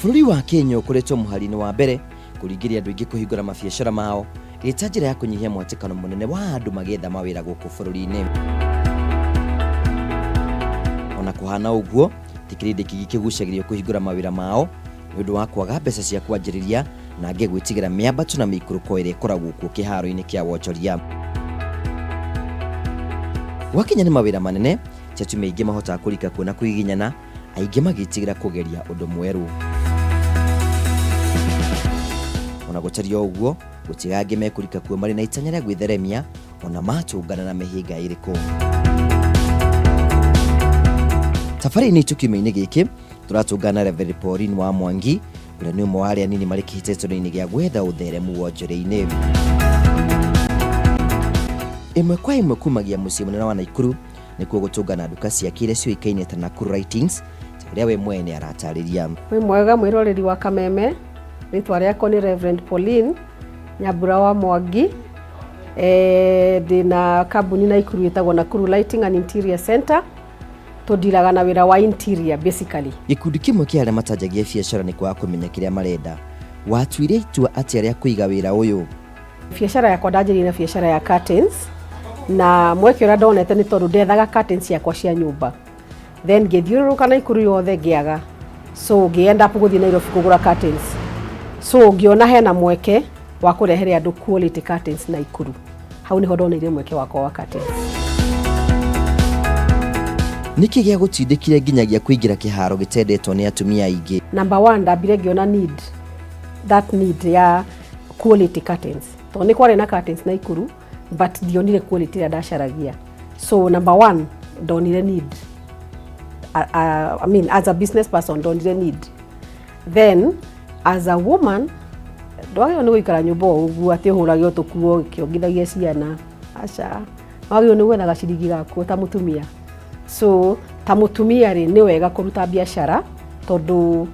Bũrũri wa Kenya ũkoretwo mũhari-inĩ wa mbere kũringĩrĩria andũ aingĩ kũhingũra mabiacara mao ĩrĩ ta njĩra ya kũnyihia mwatĩkano mũnene wa andũ magĩetha mawĩra gũkũ bũrũri-inĩ. Ona kũhana ũguo, ti kĩrĩndĩ kĩingĩ kĩgucagĩrĩrio kũhingũra mawĩra mao nĩ ũndũ wa kwaga mbeca cia kwanjĩrĩria na angĩ gwĩtigĩra mĩambato na mĩikũrũko ĩrĩa ĩkoragwo kuo kĩharo-inĩ kĩa wonjoria. Gwakinya nĩ mawĩra manene, ti atumia aingĩ mahotaga kũrika kuo na kũgiginyana, aingĩ magĩtigĩra kũgeria ũndũ mwerũ. Ona gũtariĩ o ũguo, gũtiga angĩ mekũrika kuo marĩ na itanya rĩa gwĩtheremia ona matũngana na mĩhĩnga ĩrĩkũ. Tabarĩra-inĩ itũ kiumia-inĩ gĩkĩ tũratũngana na Reverend Pauline wa Mwangi ũrĩa nĩ ũmwe wa arĩa anini marĩ kĩhĩtahĩtano-inĩ gĩa gwetha ũtheremu wonjoria-inĩ. Ĩmwe kwa ĩmwe kumagia mũciĩ mũnene wa Naikuru nĩkuo gũtũngana nduka ciake iria ciũĩkaine ta Nakuru Writings ta ũrĩa we mwene aratarĩria. Wĩ mwega mwĩroreri wa Kameme, rĩtwa rĩakwa nĩ Reverend Pauline Nyambura wa Mwangi. Eh, ndĩna kambuni Naikuru ĩtagwo Nakuru Lighting and Interior Center. Tũndiraga na wĩra wa interior basically. Gĩkundi kĩmwe kĩa arĩa matanjagia biacara nĩ kwaga kũmenya kĩrĩa marenda. Watuire itua atĩa rĩa kũiga wĩra ũyũ? Biacara yakwa ndanjĩrĩirie na biacara ya curtains na mweke ũrĩa ndonete nĩ tondũ ndethaga curtains ciakwa cia nyũmba, then ngĩthiũrũrũka Naikuru yothe ngĩaga, so ngĩ end up gũthiĩ Nairobi kũgũra curtains, so ngĩona hena mweke wa kũrehere andũ quality curtains Naikuru. Hau nĩho ndoneire mweke wakwa wa curtains. Nĩkĩ gĩagũtindĩkire nginyagia kũingĩra kĩharo gĩtendetwo nĩ atumia aingĩ? Number one, ndambire ngĩona need, that need ya quality curtains, tondũ nĩ kwarĩ na curtains Naikuru but ndionire quality ĩrĩa ndacaragia. So number one, ndonire need, I mean, as a business person ndonire need. Then as a woman ndwagĩrĩirwo nĩ gũikara nyũmba o ũguo atĩ ũhũrage o tũkuo ũkĩongithagia ciana, aca, wagĩrĩirwo nĩ gwetha gaciringi gaku ta mũtumia. So ta mũtumia rĩ, nĩ wega kũruta biacara tondũ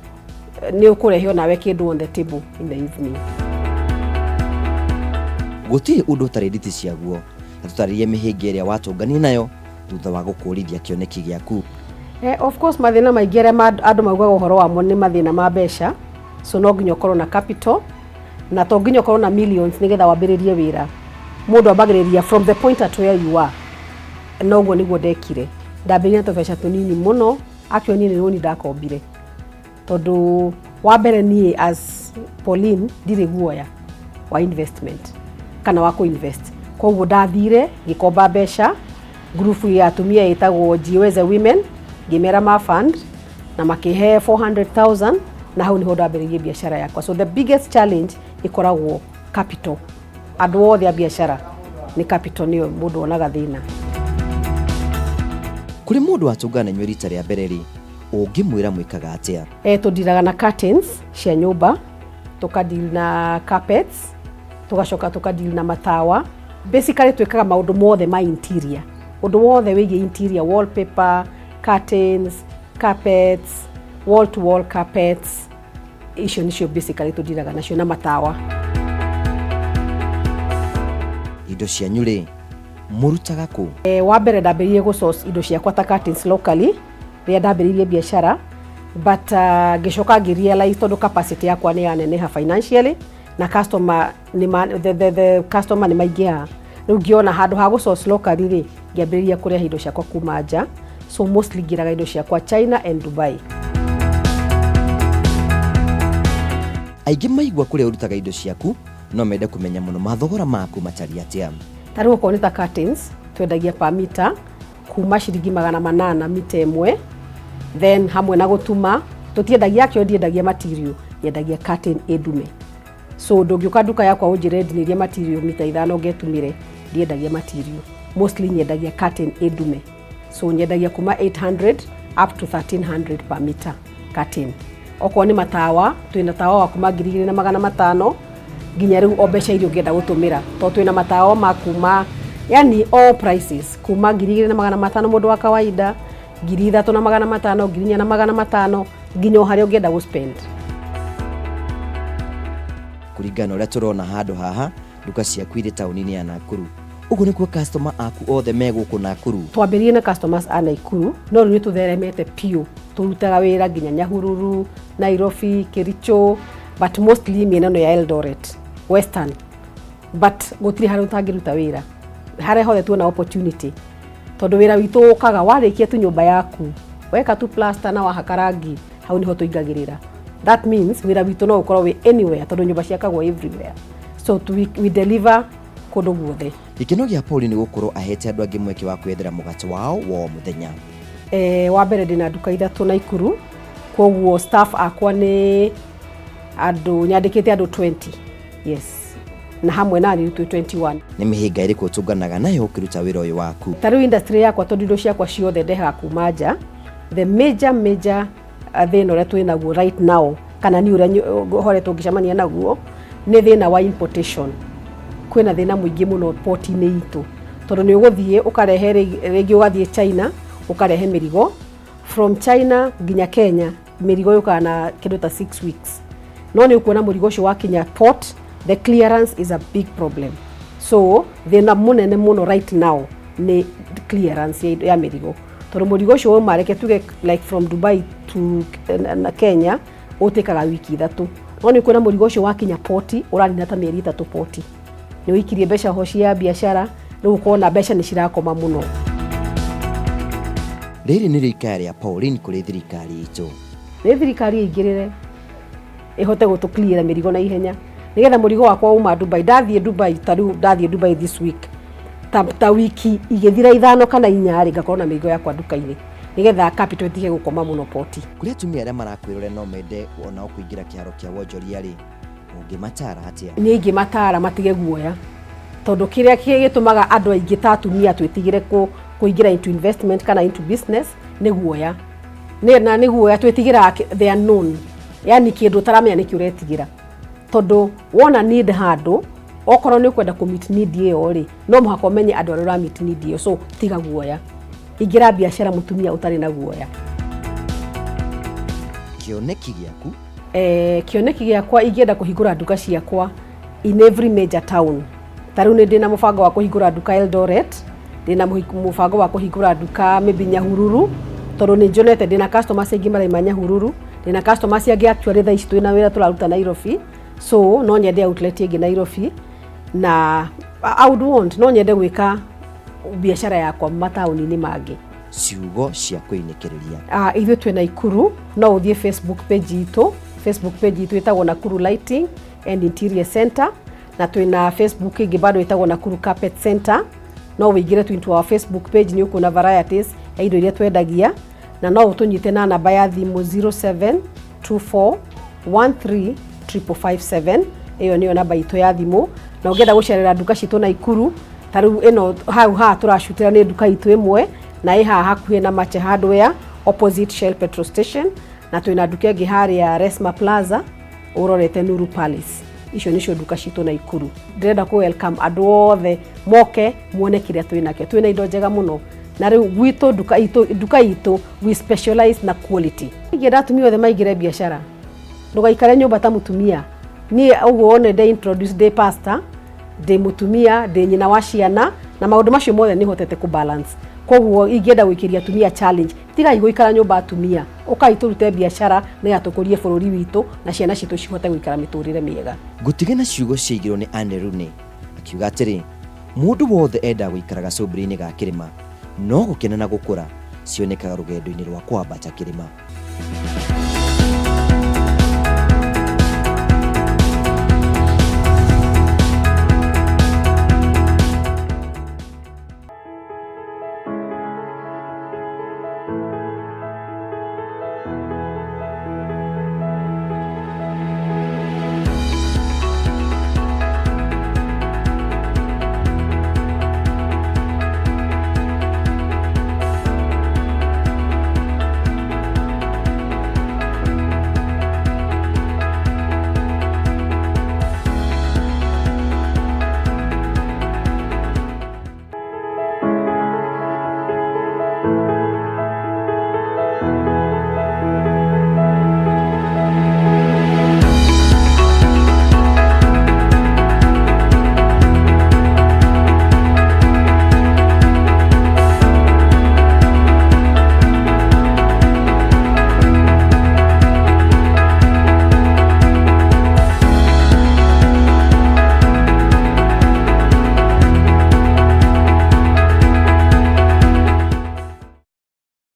nĩ ũkũrehe onawe kĩndũ on the table in the evening. Gũtirĩ ũndũ ũtarĩ nditi ciaguo, na tũtarĩrie mĩhĩnga ĩrĩa watũnganire nayo thutha wa gũkũrithia kĩoneki gĩaku. Of course mathĩna maingĩ arĩa andũ maugaga ũhoro wamo nĩ mathĩna ma mbeca, so no nginya ũkorwo na capital na to nginya ũkorwo na millions nĩgetha wambĩrĩrie wĩra. Mũndũ ambagĩrĩria from the point at where you are. Noguo nĩguo ndekire, ndambĩrĩirie na tũbeca tũnini mũno. Actually niĩ nĩ rũni ndakombire, tondũ wa mbere niĩ as Pauline ndirĩ guoya wa investment kana wa kũ-invest, koguo ndathire ngĩkomba mbeca ngurubu ya atumia ĩtagwo Jiweze Women, ngĩmera ma fund na makĩhe 400,000, na hau niho ndambĩrĩirie biacara yakwa. So the biggest challenge ĩkoragwo capital. Andũ othe a biacara nĩ capital nĩyo mũndũ onaga thĩna. Kũrĩ mũndũ watũngana na inyuĩ rita rĩa mbere rĩ, ũngĩmwĩra mwĩkaga atĩa? Tũndiraga na curtains cia nyũmba, tũkadeal na carpets, tũgacoka tũkadeal na matawa. Basically twĩkaga maũndũ mothe ma interior, ũndũ wothe wĩgiĩ interior, wallpaper, curtains, carpets, wall to wall carpets, icio nĩcio basically tũndiraga nacio na matawa. Indo cianyu rĩ, mũrutaga kũ? Wa mbere ndambĩrĩirie gũ source indo ciakwa ta curtains locally rĩrĩa ndambĩrĩirie biacara, but ngĩcoka ngĩ realize tondũ capacity yakwa nĩ yaneneha financially na customer nĩ ma, the customer nĩ maingĩha, rĩu ngĩona handũ ha gũ source locally rĩ, ngĩambĩrĩria kũrehe indo ciakwa kuma nja. So mostly ngĩraga indo ciakwa China and Dubai. Aingĩ maigua kũrĩa ũrutaga indo ciaku no mende kũmenya mũno mathogora maku matariĩ atĩa. Ta rĩu okorwo nĩ ta curtains, twendagia per meter kuma ciringi 800 mita ĩmwe, then hamwe na gũtuma. Tũtiendagia, actually ndiendagia material, nyendagia curtain ĩ ndume. So ndũngĩũka nduka yakwa ũnjĩre ndinĩrie material mita 5 ngetumĩre, ndiendagia material. Mostly nyendagia curtain ĩ ndume. So nyendagia kuma 800 up to 1300 per meter curtain. Okorwo nĩ matawa, twĩna tawa wa kuma 2500 nginya rĩu o mbeca iria ũngĩenda gũtũmĩra, tondũ twĩna matawa ma kuma, yani all prices, kuma 2500 mũndũ wa kawaida, 3500, 4500, nginya o harĩa ũngĩenda gũ spend. Kũringana na ũrĩa tũrona handũ haha, nduka ciaku irĩ taũni-inĩ ya Nakuru. Ũguo nĩkuo customer aku othe me gũkũ Nakuru? Twambĩrĩirie na customers a Naikuru, no rĩu nĩ tũtheremete biũ. Tũrutaga wĩra nginya Nyahururu, Nairobi, Kericho, but mostly mĩena ĩno ya Eldoret, Western. But gũtirĩ harĩa ũtangĩruta wĩra, harĩa hothe tuona opportunity, tondũ wĩra witũ ũkaga warĩkia tu nyũmba yaku, weka tu plaster na wahaka rangi, hau niho tũingagĩrĩra. That means wĩra witũ no ũkorwo wĩ anywhere, tondũ nyũmba ciakagwo everywhere, so we deliver kũndũ guothe. Gĩkeno gĩa Pauline nĩ gũkorwo ahete andũ angĩ mweke wa kwĩyethera mũgate wao wa o mũthenya. Wa mbere ndĩna nduka 3 Naikuru, koguo staff akwa nĩ andũ nyandĩkĩte andũ 20, yes, na hamwe na niĩ twĩ 21. Nĩ mĩhĩnga ĩrĩkũ ũtũnganaga nayo ũkĩruta wĩra ũyũ waku? Ta rĩu industry yakwa, tondũ indo ciakwa ciothe ndehaga kuma nja, the major major thĩna ũrĩa twĩ naguo right now, kana nĩ ũrĩa horetwo ngĩcemania naguo, nĩ thĩna wa importation. Kwĩna thĩna mũingĩ mũno port-inĩ itũ, tondũ nĩ ũgũthiĩ ũkarehe, rĩngĩ ũgathiĩ China ũkarehe mĩrigo from China nginya Kenya, mĩrigo yũkaga na kĩndũ ta 6 weeks, no nĩ ũkuona mũrigo ũcio wakinya port, the clearance is a big problem. So thĩna mũnene mũno right now nĩ clearance ya mĩrigo, tondũ mũrigo ũcio wauma, reke tuge like from Dubai to na Kenya, ũtĩkaga wiki 3, no nĩ ũkuona mũrigo ũcio wakinya port ũranina ta mĩeri 3 port. Nĩ ũikirie mbeca ho cia biacara, rĩu ũkona mbeca nĩ cirakoma mũno. Rĩrĩ nĩrĩo ikaya rĩa Pauline kũrĩ thirikari itũ. Nĩ thirikari ĩingĩrĩre ĩhote gũtũ-clear mĩrigo na ihenya, nĩgetha mũrigo wakwa uma Dubai, ndathiĩ Dubai, ta rĩu ndathiĩ Dubai this week, ta wiki igĩthira 5 kana 4 rĩ, ngakorwo na mĩrigo yakwa nduka-inĩ, nĩgetha capital ĩtige gũkoma mũno port. Kũrĩ atumia arĩa marakwĩrorera no mende onao kũingĩra kĩharo kĩa wonjoria rĩ, ũngĩmatara atĩa? Niĩ ingĩmatara matige guoya, tondũ kĩrĩa gĩtũmaga andũ aingĩ ta atumia twĩtigĩre kũingĩra into investment kana into business nĩ guoya. Na nĩ guoya twĩtigĩraga the unknown, yani kĩndũ ũtaramenya nĩkĩ ũretigĩra, tondũ wona need handũ, okorwo nĩ ũkwenda kũ meet need ĩyo rĩ, no mũhaka ũmenye andũ arĩa ũra meet need ĩyo. So tiga guoya, ingĩra biacara mũtumia ũtarĩ na guoya. Kĩoneki gĩaku? Kĩoneki gĩakwa, ingĩenda kũhingũra nduka ciakwa in every major town. Ta rĩu nĩ ndĩna mũbango wa kũhingũra nduka Eldoret, ndĩna mũbango wa kũhingũra nduka maybe Nyahururu, tondũ nĩ njonete ndĩna customers aingĩ maraima Nyahururu, ndĩna customers angĩ actually thaa ici twĩna wĩra tũraruta Nairobi, so no nyende outlet ĩngĩ Nairobi, na I would want, no nyende gwĩka biacara yakwa mataũni-inĩ mangĩ. Ciugo cia kũinĩkĩrĩria? Ithuĩ twĩ Naikuru, no ũthiĩ Facebook page itũ. Facebook page itũ ĩtagwo Nakuru Lighting and Interior Center, na twĩna Facebook ĩngĩ bado ĩtagwo Nakuru Carpet Center. No ũingĩre tu into our Facebook page, nĩ ũkuona varieties ya indo iria twendagia, na no ũtũnyite na namba ya thimũ 0724 13 557. Ĩyo nĩyo namba itũ ya thimũ. Na ũngĩenda gũcerera nduka citũ Naikuru, ta rĩu ĩno hau haha tũracutĩra nĩ nduka itũ ĩmwe, na ĩ haha hakuhĩ na Mache Hardware, opposite Shell petrol station, na twĩna nduka ĩngĩ harĩa Resma Plaza, ũrorete Nuru Palace. Icio nĩcio nduka citũ Naikuru. Ndĩrenda kũ welcome andũ othe moke muone kĩrĩa twĩ nakĩo. Twĩna indo njega mũno, na rĩu gwitũ nduka itũ we specialize na quality. Ingĩenda atumia othe maingĩre biacara, ndũgaikare nyũmba ta mũtumia. Niĩ ũguo wone ndĩ introduce, ndĩ pastor, ndĩ mũtumia, ndĩ nyina wa ciana, na maũndũ macio mothe nĩ hotete kũ balance. Koguo ingĩenda gwĩkĩria atumia challenge, tigai gũikara nyũmba. Atumia, ũkai tũrute biacara nĩgetha tũkũrie bũrũri witũ na ciana citũ cihote gũikara mĩtũrĩre mĩega. Ngũtige na ciugo ciaigirwo nĩ Anne Rooney, akiuga atĩrĩ, mũndũ wothe endaga gũikara gacũmbĩrĩ-inĩ ga kĩrĩma, no gũkena na gũkũra cionekaga rũgendo-inĩ rwa kwambata kĩrĩma.